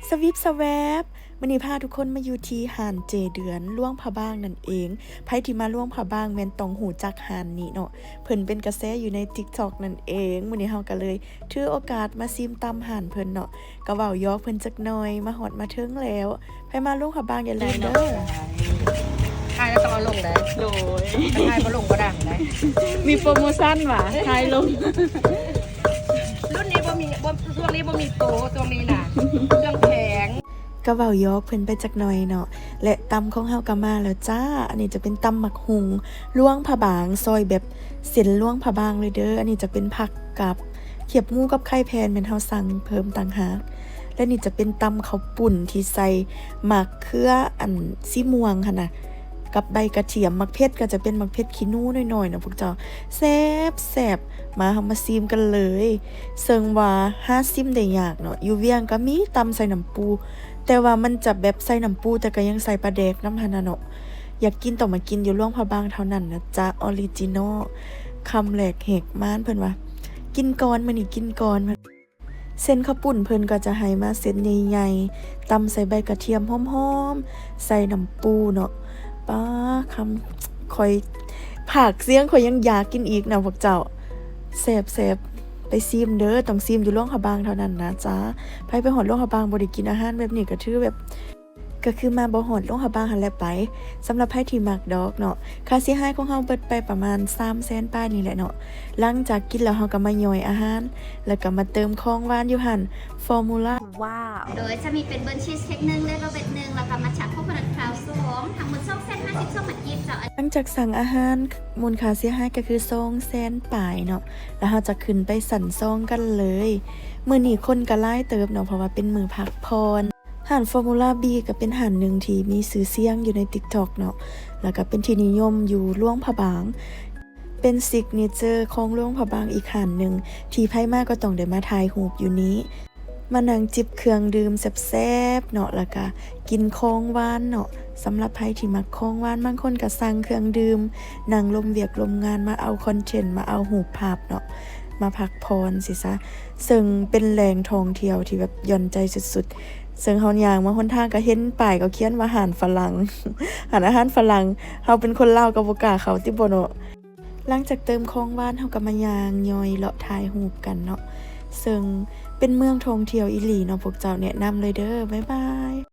ສະວິບສະແວບ ມື້ນີ້ພາທຸກຄົນມາຢູ່ທີ່ຮ້ານເຈເດືອນ ຫຼວງພະບາງນັ້ນເອງ. ໃຜທີ່ມາຫຼວງພະບາງແມ່ນຕ້ອງຮູ້ຈັກຮ້ານນີ້ເນາະ, ເພິ່ນເປັນກະແສຢູ່ໃນ TikTok ນັ້ນເອງ. ມື້ນີ້ເຮົາກໍເລີຍຖືໂອກາດມາຊີມຕຳຮ້ານເພິ່ນເນາະ, ກໍເວົ້າຢອກເພິ່ນຈັກໜ່ອຍ. ມາຮອດມາເຖິງແລ້ວ, ໃຜມາຫຼວງພະບາງຢ່າລືມເດີ. ຖ່າຍແລ້ວຕ້ອງເອົາລົງໄດ໋. ໂດຍ ຖ້າຖ່າຍບໍ່ລົງບໍ່ດັງໄດ໋. ມີໂປຣໂມຊັນຫວາ ຖ່າຍລົງ. ລຸ້ນນີ້ບໍ່ມີ ບໍ່ ຊ່ວງນີ້ບໍ່ມີໂປຣ ຊ່ວງນີ້ນະ ເຄື່ອງແພງ. ກໍເວົ້າຢອກເພິ່ນໄປຈັກໜ່ອຍເນາະ ແລະ ຕຳຂອງເຮົາກໍມາແລ້ວຈ້າ. ອັນນີ້ຈະເປັນຕຳໝາກຫຸ່ງຫຼວງພະບາງ ຊອຍແບບເສັ້ນຫຼວງພະບາງເລີຍເດີ. ອັນນີ້ຈະເປັນຜັກກັບ ຄຽບໝູກັບໄຂ່ແຜ່ນ ແມ່ນເຮົາສັ່ງເພີ່ມຕ່າງຫາກ. ແລະ ນີ້ຈະເປັນຕຳເຂົ້າປຸ້ນທີ່ໃສ່ໝາກເຂືອອັນສີມ່ວງຫັ້ນນະ ກັບໃບກະທຽມ. ໝາກເຜັດກໍຈະເປັນໝາກເຜັດຂີ້ໜູນ້ອຍໆເນາະພວກເຈົ້າ. ແຊບໆ ມາ ເຮົາມາຊີມກັນເລີຍ. ເຊິ່ງວ່າຫາຊີມໄດ້ຍາກເນາະ, ຢູ່ວຽງກໍມີຕຳໃສ່ນ້ຳປູ, ແຕ່ວ່າມັນຈະແບບໃສ່ນ້ຳປູ ແຕ່ກໍຍັງໃສ່ປາແດກນຳຫັ້ນນະເນາະ. ຢາກກິນຕ້ອງມາກິນຢູ່ຫຼວງພະບາງເທົ່ານັ້ນນະຈ໊ະ ອໍຣິຈິນອລ. ຄຳແລກແຫກມານ ເພິ່ນວ່າ ກິນກ່ອນ ມື້ນີ້ກິນກ່ອນ. ເສັ້ນເຂົ້າປຸ້ນເພິ່ນກໍຈະໃຫ້ມາເສັ້ນໃຫຍ່ໆ ຕຳໃສ່ໃບກະທຽມຫອມໆ ໃສ່ນ້ຳປູເນາະ. ປ້າ ຄຳ ຂ້ອຍ ພາກສຽງຂ້ອຍຍັງຢາກກິນອີກນະພວກເຈົ້າ. ແຊບໆ ໄປຊີມເດີ, ຕ້ອງຊີມຢູ່ຫຼວງພະບາງເທົ່ານັ້ນນະຈ໊ະ. ໃຜໄປຮອດຫຼວງພະບາງບໍ່ໄດ້ກິນອາຫານແບບນີ້ ກໍຖືແບບ ກໍຄືມາບໍ່ຮອດຫຼວງພະບາງຫັ້ນແຫຼະໄປ. ສຳລັບໃຜທີ່ມັກດອກເນາະ, ຄ່າເສຍຫາຍຂອງເຮົາເບິດໄປປະມານສາມແສນປາຍນີ້ແຫຼະເນາະ. ຫຼັງຈາກກິນແລ້ວ ເຮົາກໍມາຍ່ອຍອາຫານ ແລ້ວກໍມາເຕີມຂອງຫວານຢູ່ຮ້ານຟໍມູລາ. ວ້າວ ໂດຍຈະມີເປັນເບີນຊີສເຄັກໜຶ່ງ ເຣດເວລເວັດໜຶ່ງ ແລ້ວກໍມັດຈະໂຄໂຄນັດຄຣາວສອງ ທັງໝົດສອງແສນຫ້າສິບສອງພັນກີບເຈົ້າ. ຫຼັງຈາກສັ່ງອາຫານ ມູນຄ່າເສຍຫາຍກໍຄືສອງແສນປາຍເນາະ, ແລ້ວເຮົາຈະຂຶ້ນໄປຊັ້ນສອງກັນເລີຍ. ມື້ນີ້ຄົນກໍຫຼາຍເຕີບເນາະ ເພາະວ່າເປັນມື້ພັກຜ່ອນ. ຮ້ານຟໍມູລາບີກໍເປັນຮ້ານໜຶ່ງທີ່ມີຊື່ສຽງຢູ່ໃນ TikTok ເນາະ ແລ້ວກໍເປັນທີ່ນິຍົມຢູ່ຫຼວງພະບາງ, ເປັນຊິກເນເຈີຂອງຫຼວງພະບາງອີກຮ້ານໜຶ່ງ ທີ່ໃຜມາກໍຕ້ອງໄດ້ມາຖ່າຍຮູບຢູ່ນີ້. ມານັ່ງຈິບເຄື່ອງດື່ມແຊບໆເນາະ ແລ້ວກະກິນຂອງຫວານເນາະ. ສຳລັບໃຜທີ່ມັກຂອງຫວານ ບາງຄົນກະສັ່ງເຄື່ອງດື່ມ ນັ່ງລົມວຽກລົມງານ ມາເອົາຄອນເທັນ ມາເອົາຮູບພາບເນາະ ມາພັກຜ່ອນຊີ້ຊະ. ເຊິ່ງເປັນແຫຼ່ງທ່ອງທ່ຽວທີ່ແບບຢ່ອນໃຈສຸດໆ. ເຊິ່ງເຮົາຍ່າງມາຫົນທາງກະເຫັນປ້າຍເຂົາຂຽນວ່າຮ້ານຝຣັ່ງ ຮ້ານອາຫານຝຣັ່ງ, ເຮົາເປັນຄົນລາວກໍບໍ່ກ້າເຂົ້າຕິບໍ່ເນາະ. ຫຼັງຈາກເຕີມຂອງຫວານ ເຮົາກໍມາຍ່າງຍ່ອຍເລາະຖ່າຍຮູບກັນເນາະ, ເຊິ່ງເປັນເມືອງທ່ອງທ່ຽວອີ່ຫຼີເນາະ ພວກເຈົ້າ, ແນະນຳເລີຍເດີ. ບາຍບາຍ.